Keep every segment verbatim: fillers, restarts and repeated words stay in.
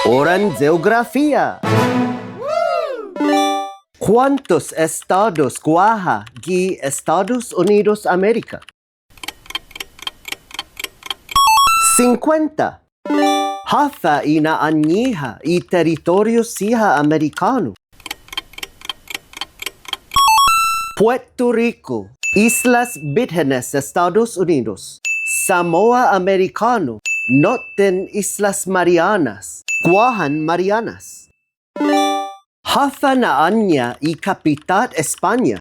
Oran Jeografia. Kuåntos estådos guaha gi Estådos Unidos Amerika? Sinkuenta. Håfa i na'an-ñiha i territorio siha Amerikånu? Puerto Rico, Islas Vírgenes, Estådos Unidos, Samoa Amerikånu, Noten Islas Marianas, Guåhan Marianas. Håfa na'ån-ña i kapitåt España?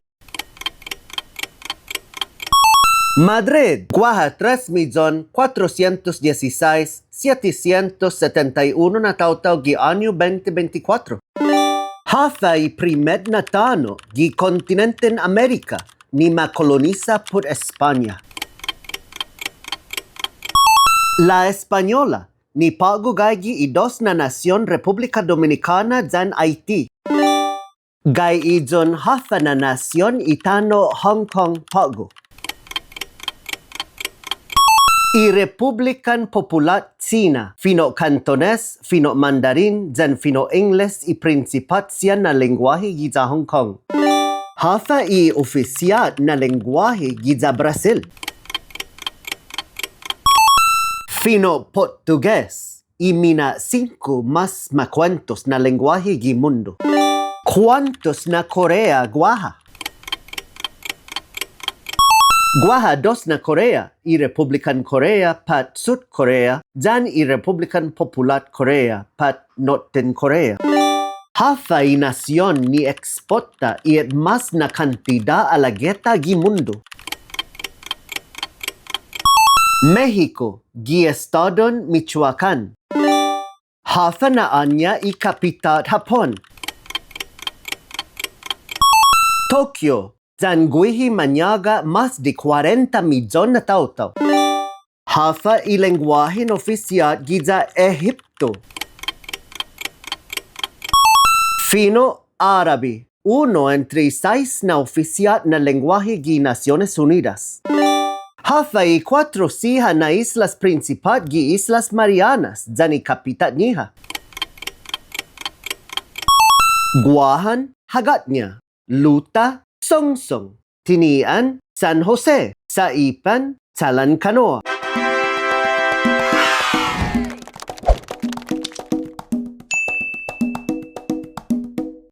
Madrid. Guaha tres miyon kuåtrosientos diesisais, sietesientos setenta i uno na taotao gi åñu bente bente kuåttro. Håfa i primet na tåno' gi kontinenten Amerika ni ma kolonisa put España? La Española, ni på'go gaige i dos na nasion Republika Dominikåna yan Haiti. Gai iyon håfa na nasion i tano' Hong Kong på'go? I Republikan Populåt Sina, fino' Kantones, fino' Mandarin, yan fino' Ingles i prinsipåt siha na lengguåhi giya Hong Kong. Håfa i ofisiåt na lengguåhi giya Brasil? Fino' Potugis i mina'singko' mas makuentos na lengguåhi gi mundo. Kuåntos na Korea guaha? Guaha dos na Korea, i Republikan Korea pat Sut Korea, yan i Republikan Populåt Korea pat Noten Korea. Håfa i nasion ni ekspota i mas na kantidåt alageta gi mundo? Mexico, gi estådon Michoacán. Håfa na'ån-ña i kapitåt Hapon? Tokyo, yan guihi mañaga mas di kuarenta miyon na taotao. Håfa i lengguåhen ofisiåt giya Ehipto? Fino' Årabi, unu entre i sais na ofisiåt na lengguåhi gi Nasiones Unidas. Håfa i kuåttro siha na islas prinsipåt gi Islas Marianas yan i kapitåt-ñiha? Guåhan, Hagåtña, Luta, Songsong, Tinian, San Jose, Saipan, Chalan Kanoa.